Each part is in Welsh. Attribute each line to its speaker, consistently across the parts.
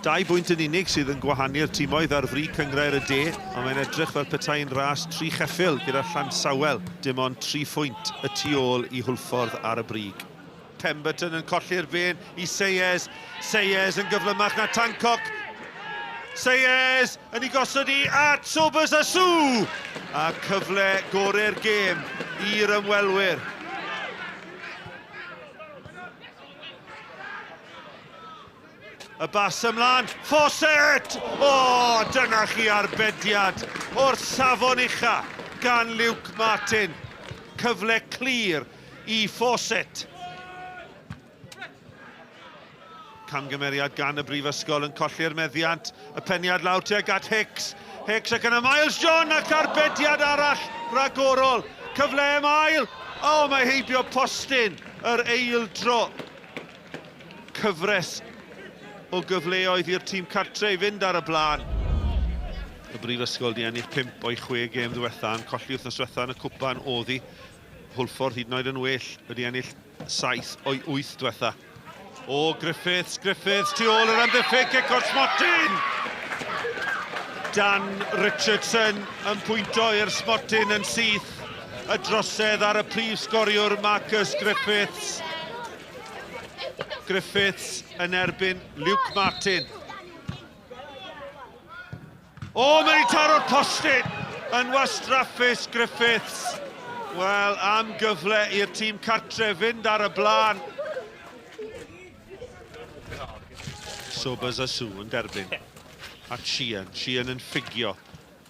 Speaker 1: Dau bwynt yn unig sydd yn gwahanu'r timoedd ar frig Cynghrair y De, ond mae'n edrych fel petai'n ras tri cheffyl gyda Llansawel dim ond tri phwynt y tu ôl i Hwlffordd ar y brig. Pemberton yn colli'r bên i Sayers, Sayers yn gyflymach na Tancock, Sayers yn ei gosod i at Sobers a Sue! A cyfle gorau'r gêm i'r ymwelwyr. Y bas ymlaen, Fawcett! O, dyna chi arbediad o'r safon ucha gan Luke Martin. Cyfle clir i Fawcett. Camgymeriad gan y Brifysgol yn colli'r meddiant. Y peniad lawr tuag at Hicks. Hicks ac yna Miles John ac arbediad arall ragorol. Cyfle am ail. O, mae heibio postyn yr eildro. Cyfres o gyfleoedd i'r tîm cartre i fynd ar y blaen. Y Brifysgol 'di ennill 5 o'i 6 gêm ddiwetha, yn colli wythnos diwetha yn y cwpan oddi. Hwlffordd hyd yn oed yn well, wedi ennill 7 o'i 8 diwetha. O, Griffiths, Griffiths, tu ôl yr amddiffyn, cic o'r smotyn! Dan Richardson yn pwynto i'r smotyn yn syth. Y drosedd ar y prif sgoriwr Marcus Griffiths. Griffiths yn erbyn Luke Martin. O, mae'n ei taro'r postyn yn wastraffus Griffiths. Wel, am gyfle i'r tîm cartre fynd ar y blaen. Sobers a Sue yn derbyn. At Sheehan. Sheehan yn ffugio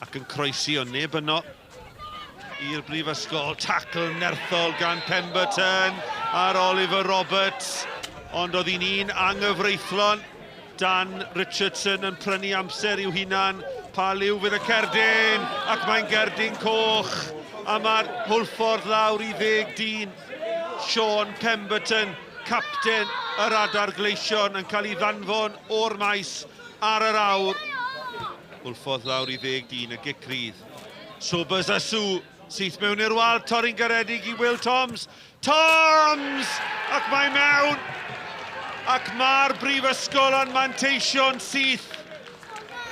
Speaker 1: ac yn croesi, ond neb yno i'r brifysgol. Tackle nerthol gan Pemberton ar Oliver Roberts, ond oedd hi'n un anghyfreithlon. Dan Richardson yn prynu amser i'w hunan. Pa liw fydd y cerdyn? Ac mae'n gerdyn coch. A mae'r Hwlffordd lawr i ddeg dyn. Sean Pemberton, capten yr Adar Gleision, yn cael ei ddanfon o'r maes ar yr awr. Hwlffordd lawr i ddeg dyn, y gic rydd. Sobers a Sue, syth mewn i'r wal, torri'n garedig i Will Toms. Toms! Ac mae mewn! Ac mae'r brifysgol yn manteisio'n syth.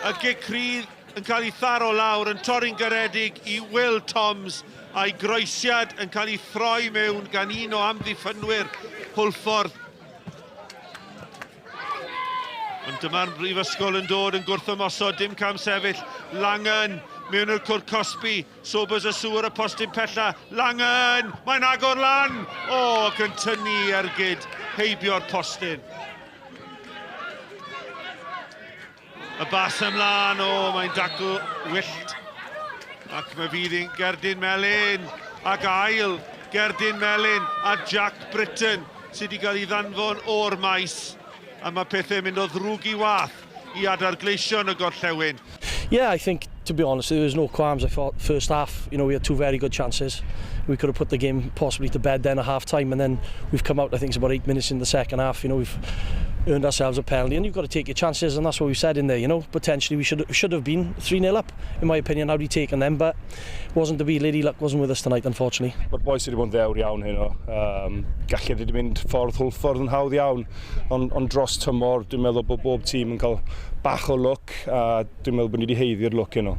Speaker 1: Y gic rydd yn cael ei tharo lawr, yn torri'n garedig i Will Toms, a'i groesiad yn cael ei throi mewn gan un o amddiffynwyr Hwlffordd. Ond dyma'r brifysgol yn dod yn gwrthymosod, dim cam sefyll. Langen mewn i'r cwrt cosbi, Sobers a Sue ar y postyn pella. Langen, mae'n agor lan! O, ac yn tynnu ergyd heibio'r postyn. Y bas ymlaen, o, mae'n dacl wyllt. Ac mae fydd hi'n gerdyn melyn, ac ail gerdyn melyn, a Jack Britton sydd wedi cael ei ddanfon o'r maes. A mae pethau'n mynd o ddrwg i wath i adar gleision y gorllewin.
Speaker 2: Yeah, I think, to be honest, there was no qualms. I thought first half, you know, we had two very good chances. We could have put the game possibly to bed then at half time, and then we've come out, I think it's about eight minutes in the second half, you know, we've earned ourselves a penalty, and you've got to take your chances, and that's what we said in there, you know. Potentially we should, should have been 3-0 up, in my opinion, had we taken them, but wasn't to be. Lady Luck wasn't with us tonight, unfortunately.
Speaker 3: Mae'r boys wedi bod yn ddewr iawn heno. Um, Gallu wedi mynd ffordd Hwlffordd yn hawdd iawn, ond on dros tymor dwi'n meddwl bod bob tîm yn cael bach o lwc a dwi'n meddwl bod ni wedi heiddi'r lwc heno.